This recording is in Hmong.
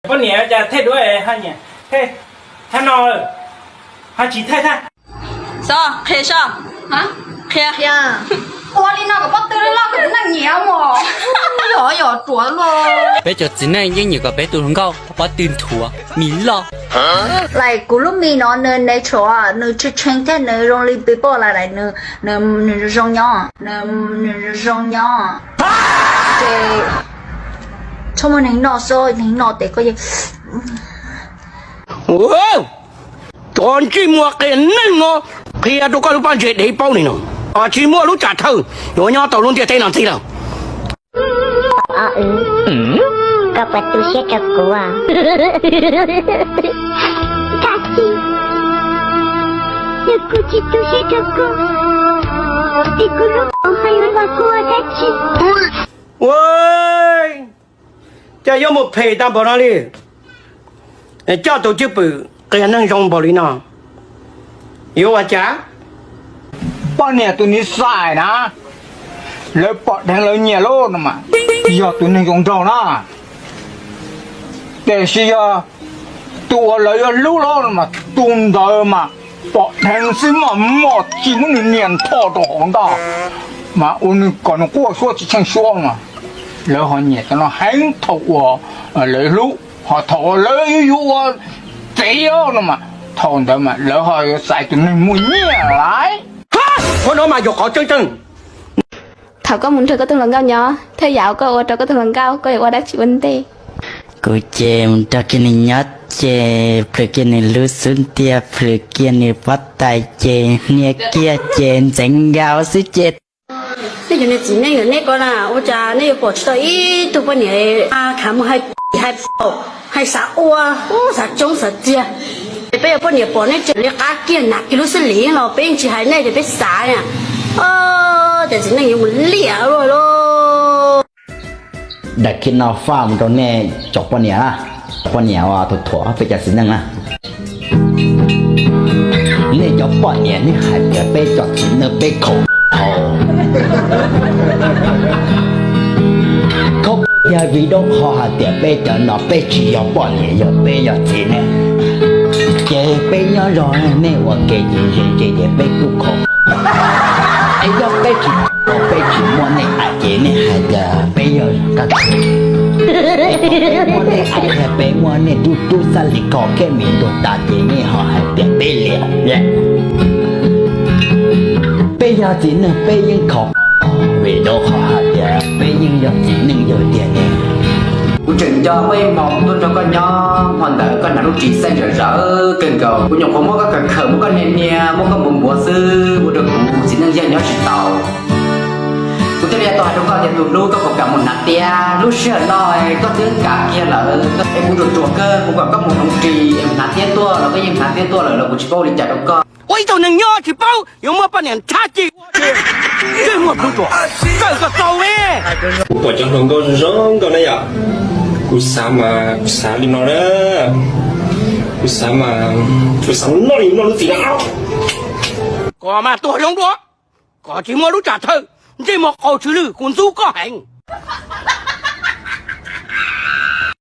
Poj niam cas thej duab, thej no, ho tsis thej thiab. Xov, qhia soj, qhia. Ua li no kom pob tw loj loj kom tus neeg nyiam mus. Yog yog ruam luaj. Peb cov txiv neej yeej nyiam kom peb tus hluas nkauj pob tw nthuav, mis loj. Like kuv lub mis no nws natural, nws tshee tshee thiab nws zoo li pimple lawm, nws, nws zoo nyob, nws zoo nyob. Ces txhob muaj neeg noj xwb, neeg noj tes koj yeej. Cov ntsej muag qias neeg no, qhia rau koj lub pob ntseg dev paub li no, tsis muaj lub tsam thawj yuav nyob tau lub ntiaj teb no ntxiv lawm. Koj puas tu siab rau kuv? Tsis, yog kuv tsis tu siab rau koj, es kuv lub hom hais yuav los kuv ua dab tsi? Ua, cas yuav mus phem tag npaum no li? Coj tus cwj pwm qias neeg zoo npaum li no yuav ua cas? Poj niam tus niag xais na, lawv pom dheev lawv nyiam lawm no mas, yog tus neeg zoo nraug na. Tiam sis yog tus uas lawv yuav hlub lawm no mas, tus ntawd mas pom dheev xwb mas mos tsis muab nws nias nrho rau hauv ntag, mas ua nws kom nws quaj suab tsis tsheej suab mas, lawv ho nyiam cov no heev thaum uas lawv hlub, ho thaum uas lawv yuav yuav ua txiv no mas, thaum ntawd mas lawv ho yuav xaiv tus neeg muaj nyiaj lawm. Qhov no mas yog qhov tseeb tseeb. Thaum koj mus nrog koj tus hluas nkauj nyob, thawj yam uas koj ua rau koj tus hluas nkauj, koj yuav ua dab tsi ua ntej? Kuv ces mus nrog kiag nws nyob ces plhws kiag nws lub xub ntiag, plhws kiag nws pob tais ces hnia kiag ces ntxeev nkaus xwb ces. Nej cov niag txiv neej, nej ko na, ua cas nej yuav pom tsis tau ib tug poj niam khav mus hais paum, hais xav ua, xav tsoob xav txiag. Peb yog poj niam pom nej tseem li qab kiag hnav kiag lub xib lis los peb yeej tsis hais nej ces peb xav na. Cov txiv neej yuav mus liam luaj lauj. Daim clip no faj mus rau nej cov poj niam, cov poj niam uas thuam thuam peb cov txiv neej na. Nej cov poj niam nej hais tias peb cov txiv neej peb khaum, khaum, khaum tiag vim rau qhov hais tias peb cov no peb tsis yog poj niam, yog peb yog txiv neej. Ces peb nyob zoo nej ua ke ces ze ze ces peb kuj khaum. Es yog peb tsis, peb tsis muaj nej aim ces nej hais tias peb yog kab, peb muaj nej aim thiab peb muaj nej tub tub xab li ko kiag me ntuj tas ces nej ho hais tias peb liam. Peb yog txiv neej peb yeej khaum, vim rau qhov hais tias peb yeej yog txiv neej yawg tiag ne. Kuv tseem nco muaj ib hmo kuv tuaj nrog koj nyob, hmo ntawd koj hnav lub ris xaij zawm zawv kawg nkaus, kuv nyuam qhuav muab koj khawm khawm, muab koj hnia hnia, muab koj npuav npuav xwb, ua rau kuv txiv neej yawg nyob tsis tau. Kuv thiaj li tau hais rau koj tias tus hlub, koj puas kam mus hnav tiab? Lub sij hawm no koj twb kam kiag lawm, es kuv ruam ruam kawg, kuv kom koj mus hnav ris, hnav tiab tuaj los koj yeej hnav tiab tuaj lawm los kuv tsis paub ua li cas rau koj. Ua ib tug neeg nyob tsis paub yuav muab poj niam ntshav ci, ntsej muag plhu ruam, kawm kom txaus li. Kuv pom cov hluas nkauj zoo nkauj na yom, kuv xav mas kuv xav li no na, kuv xav mas kuv xav noj li noj lub txiv na. Kom mas tuag zoo dua, kom tsis muaj lub tsam thawj, ntsej muag qaug tshwm lwj, kuv ntxub koj heev.